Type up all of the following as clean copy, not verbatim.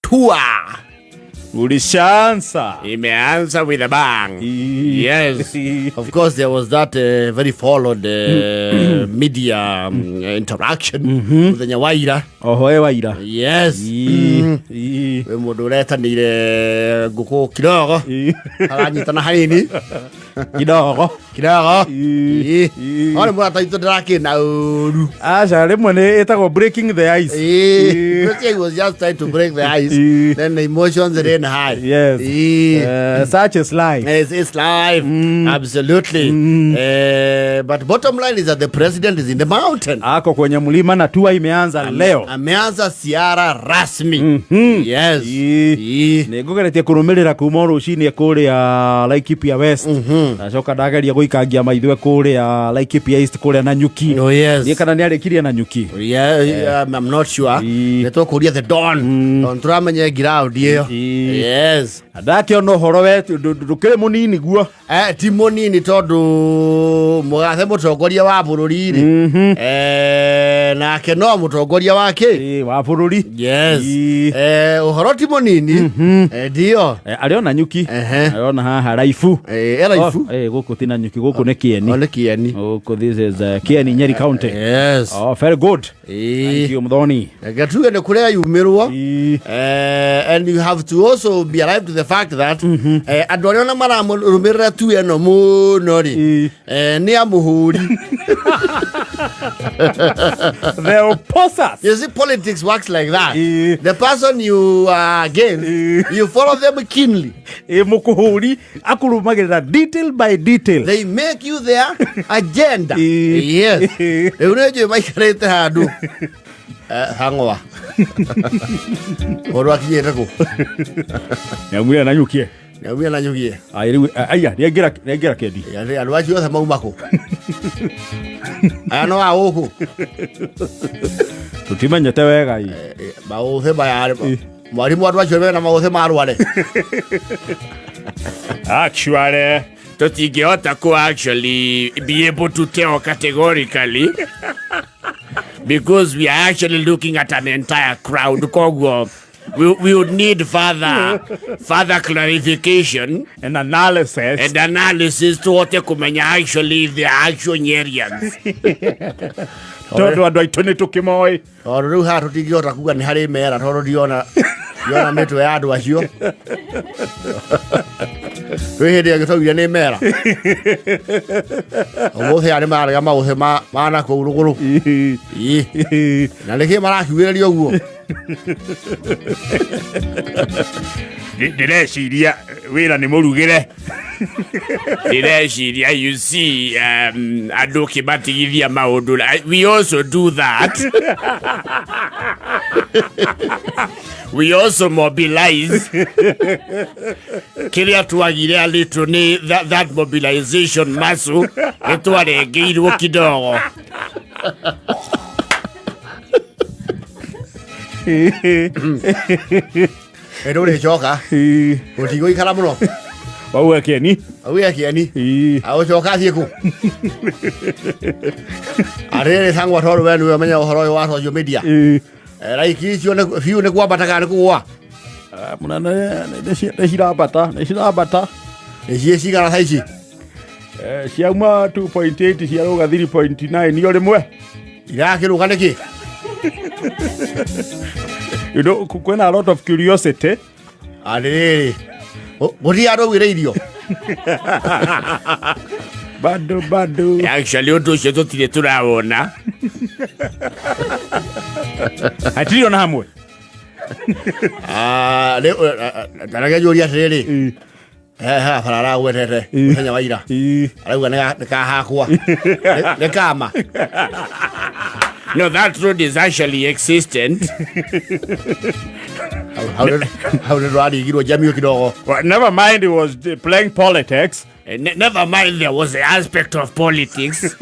Tour. Ulishaanza. Imeanza with a bang. Yes. Of course, there was that very followed media interaction muthenya wa ira. Oho e waira. Yes. Ii, ii, Wĩ mũndũ ũretanĩire ngũkũ kidogo aranyitana hanini. Kidogo. Kidogo. Ii, ii. One mũrata witũ ndĩrakĩna ũru. Aca rĩmwe nĩ ĩtagwo breaking the ice. Ii. Because he was just trying to break the ice. Ii. Then the emotions ran high. Yes. Ii. Such is life. It's life. Absolutely. But bottom line is that the president is in the mountain. Ako kwenye mlima na tua imeanza leo. Ameanza siara rasmi. Yes. Ii. Ii. Nä ngå geretie kå rå mä rä ra kuma rå cinä kå rä a Laikipia West, nacoka ndageria gå ikangia maithwe kå rä a Laikipia East kå rä a Nanyuki. Oh, yes. Niä kana nä arä kirie Nanyuki. Yeah, I'm not sure. Ii. Nĩ tũkũria the Don. Tondũ tũramenye ground ĩyo. Ii. Yes. Ndakä ona å horo we ndå kä rä må nini guo. Ti mũnini tondũ mũgathe mũtongoria wa bũrũri rĩ, nake no mũtongoria wa kĩ? Ĩ, wa bå rå ri. Yes. Ii. Ũhoro ti mũnini. Ndio. Arä ona Nyuki. Ehe. Arä ona haha Raibu. Eraibu. Gå kå ti na Nyuki, gå kå nä Kieni. O nĩ Kieni. Gå kå this is Kieni, Nyeri County. Yes. Oh, very good. Ii. Thank you, Muthoni. Reke tuge nĩ kũrĩa yumĩrwo. Ii. And you have to also be alive to the fact that andũ arĩa ona maramũrũmĩrĩra tu ĩno mũno rĩ, Ii. nĩ amũhũri. The opposers. You see, politics works like that. Ii. The person you are against, Ii. you follow them keenly. Ä må kå hå ri akå rå magä rä ra detail by detail. They make you their agenda. Ii. Yes. Ii. Rĩu nĩ njũĩ maikarĩte handũ. Hang'wa. Ũndũ akinyĩte kũ? Nĩaumire na nyukie. Nĩaumire na nyugie. Rĩu aya nĩaingĩra kendi. Andũ acio othe mauma kũ? Aya no a gũkũ. Tũtimenyete wega i. Maũthĩ maya mwarimũ andũ acio mena maũthĩ marware. Actually, tũtingĩhota ku actually be able to tell categorically because we are actually looking at an entire crowd. Koguo we would need further clarification and analysis. And analysis tuhote kumenya actually if they are actual Nyerians. Tondũ andũ aitũ nĩ tũkĩmoĩ. Tondũ rĩu haha tũtingĩhota kuga nĩ harĩ mera tondũ ndiona mĩtwe ya andũ acio. Kwĩ hĩndĩ ĩngĩ twaugire nĩ mera. Ũmũthĩ aya nĩ mararega maũthĩ ma na kũu rũgũrũ. Ii. Na nĩkĩ marakiugĩrĩria ũguo? Ndĩreciria wĩra nĩ mũrugĩre. Ndĩreciria, you see, andũ ũkĩmatigithia maũndũ, we also do that. We also mobilize. Kĩrĩa twagire a little nĩ that mobilization muscle nĩ twarengeirwo kidogo. Ĩ ndũrĩcoka. Gũtigũikara mũno. Wauga Kĩeni. Auge Kĩeni. Agũcoka athiĩ kũ? Atĩrĩrĩ Sangwa tondũ we nĩwe ũmenya ũhoro ũyũ wa social media. Like icio biũ nĩ kwambata kana nĩ kũgũa? Mũnene nĩ cirambata, nĩ cirambata. Nĩ ciĩ cigana thaa ici? Ciauma 2.8 ciarũga 3.9 o rĩmwe. Irakĩrũga nĩkĩ? You know, kwĩna a lot of curiosity. Atĩrĩrĩ. Gũtirĩ andũ augĩre irio. Bado bado. Actually ũndũ ũcio tũtirĩ tũrawona. Hatirĩ ona hamwe. Ah, rĩu, tareke njũrie atĩrĩrĩ. He bara aragwetete mũthenya wa ira. Arauga nĩ kahakwa. Nĩ kama. No, that road is actually existent. Hau nĩ ndũrarigirwo njamio kidogo. Well, never mind he was playing politics. Never mind there was the aspect of politics.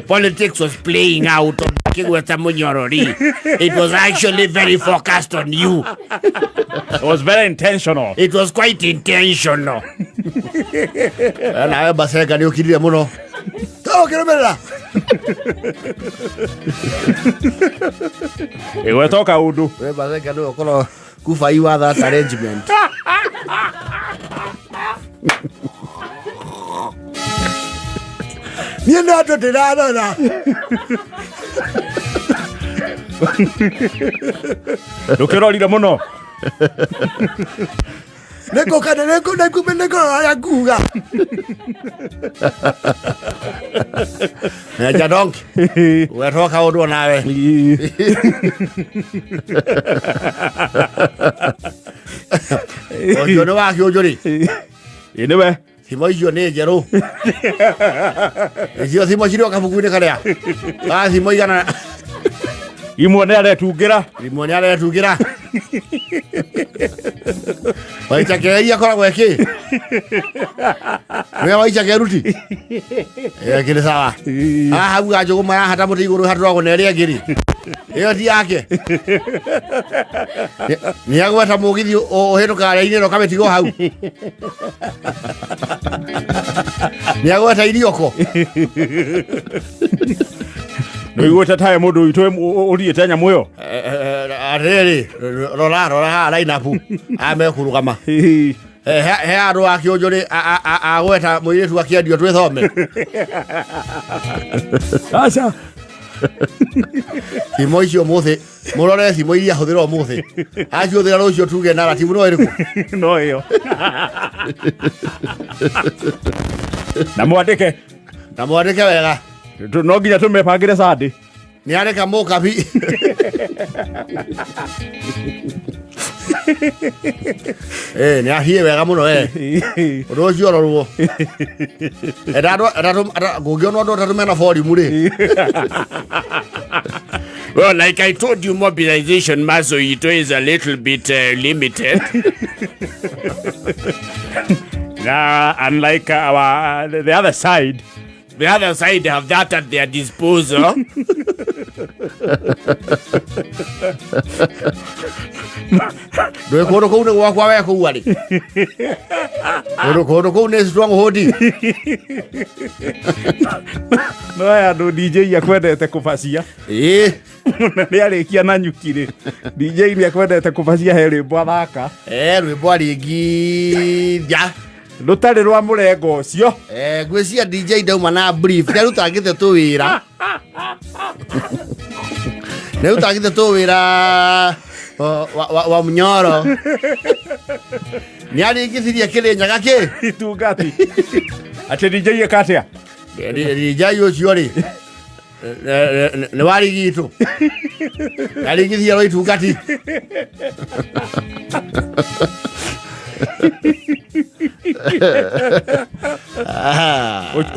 Politics was playing out on Kigweta Munyorori. It was actually very focused on you. It was very intentional. It was quite intentional. Nawe Basenga nĩ ũkirire mũno. Ta ũkĩrũmĩrĩra. Ĩgwetoka ũndũ. We Basenga nĩwe ũkorwo Kubaiwa that arrangement. Niĩ no andũ ndĩrarora. Ndũkĩrorire mũno. Nĩngũka nĩngũrora ũrĩa nguga. Nja donki. Wetwo kaũndũ onawe. Ũcio nĩ wa kĩũnjũ rĩ. Ĩ nĩwe. Thimo icio nĩ njerũ. Icio thimo cirĩ o kabuku-inĩ karĩa. Ga thimo igana. Imwe nĩ aretungĩra. Imwe nĩ aretungĩra. Waichake akoragwo eki. Nĩwe Waichake ruti. Ĩkĩrĩ sawa. Haha hau ga njũgũma yahata mũtĩ igũrũ hatũragwo na ĩrĩa ĩngĩ rĩ. Ĩyo ti yake. Nĩ agweta mũgithi ũhĩtũkaga raini ĩno kamĩtigo hau. Nĩ agweta irioko. Nĩũiguĩte tawe mũndũ witũ ũriĩte nyamũ ĩyo? Atĩrĩrĩ, rora rora haha line up aya mekũrũgama. He andũ a kĩũnjũ rĩ agweta mũirĩtu akĩendio twĩthome. Aca. Thimo icio mũthĩ mũrore thimo iria ahũthĩra ũmũthĩ acihũthĩra rũciũ tuge narrative no ĩrĩkũ. No ĩyo. Na mwandĩke. Na mwandĩke wega. No nginya tũmebangĩre Sunday. Nĩ areka mũkabi. Nĩ athiĩ wega mũno we. Ũndũ ũcio ũrorwo. Ngũngĩona andũ atatũ mena borimu rĩ. Well, like I told you, mobilization muscle ito is a little bit limited. Now, unlike our the other side. The other side have that at their disposal. Ndũĩ kũndũ kũu nĩ gwakwa we kũu arĩ. Kũndũ kũu nĩ stronghold. No aya andũ DJ akwendete kũbacia. Ĩĩ. Na nĩ arĩkia na nyuki rĩ. DJ nĩ akwendete kũbacia he rwĩmbo athaka. Rwĩmbo arĩngithia. Rũtarĩ rwa mũrengo ũcio. Ngwĩciria DJ ndauma na brief. Nĩ arutangĩte tũwĩra. Nĩ arutangĩte tũwĩra wa mũnyoro. Nĩ arĩngithirie kĩrĩnyaga kĩ? Itungati. Atĩ DJ ĩka atĩa? DJ ũcio rĩ. Nĩ warigitũ. Arĩngithia rwa itungati.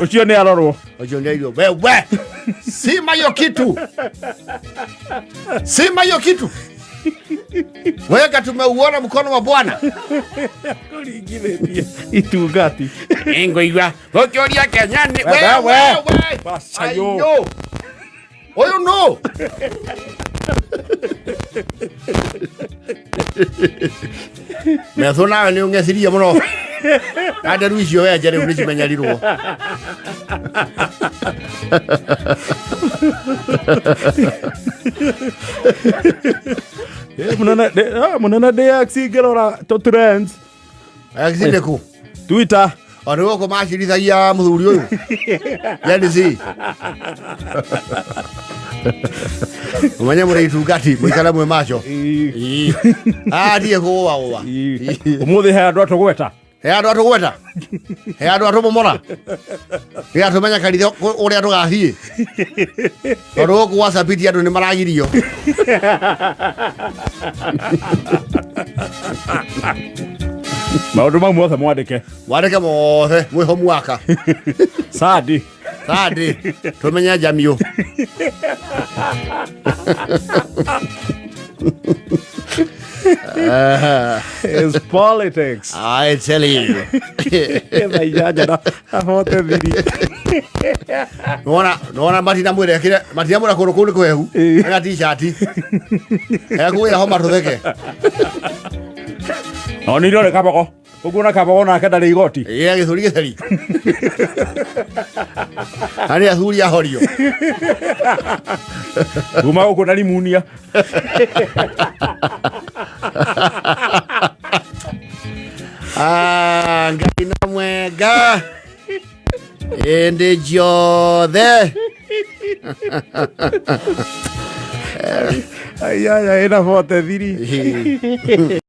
Ũcio nĩ arorwo. Ũcio nĩ airwo. Wewe. Sima hiyo kitu. Sima hiyo kitu. Weka tumeuona mkono wa Bwana. Kũringithĩtie itungati. Ngũigua ũkĩũria Kenya nĩ We, Wewe we. wewe. Bacayo. Ayo. Ũyũ no. Metho nawe nĩ ũng'ethirie mũno. Na nderu icio wenje rĩu nĩ cimenyerirwo. Mũnene ndĩ X ngĩrora tũ trends. X nĩ kũ? Twitter. O nĩ gũkũ macirithagia mũthuri ũyũ. Gen Z. Ũmenye mũrĩ itungati mũikare mwĩ macho. Athiĩ kũgũa gũa. Ũmũthĩ he andũ atũgweta. He andũ atũgweta. He andũ atũmomora. Nĩ atũmenya kanitha ũrĩa tũgathiĩ. Tondũ gũkũ gwa Sapiti andũ nĩ maragirio. Maũndũ mau mothe mwandĩke. Mwandĩke mothe mwĩ homework. Sadi. Sadi. Tũmenye njamiũ. It's politics. I tell you. Thaa inyanya na ahote thiri. Nona matina mwĩra ekĩre matina mwĩra kũndũ kũu nĩ kũhehu. Ena t-shirt. Ekũgĩra homa tũtheke. No nĩ irore Kabogo. Ũguo na Kabogo nake ndarĩ igoti. Ĩĩ gĩthũri gĩtheri. Na nĩ athuri ahorio. Kuma gũkũ na Rimunia. Ah, Ngai na mwega hĩndĩ ciothe. Ayaya ĩna 43.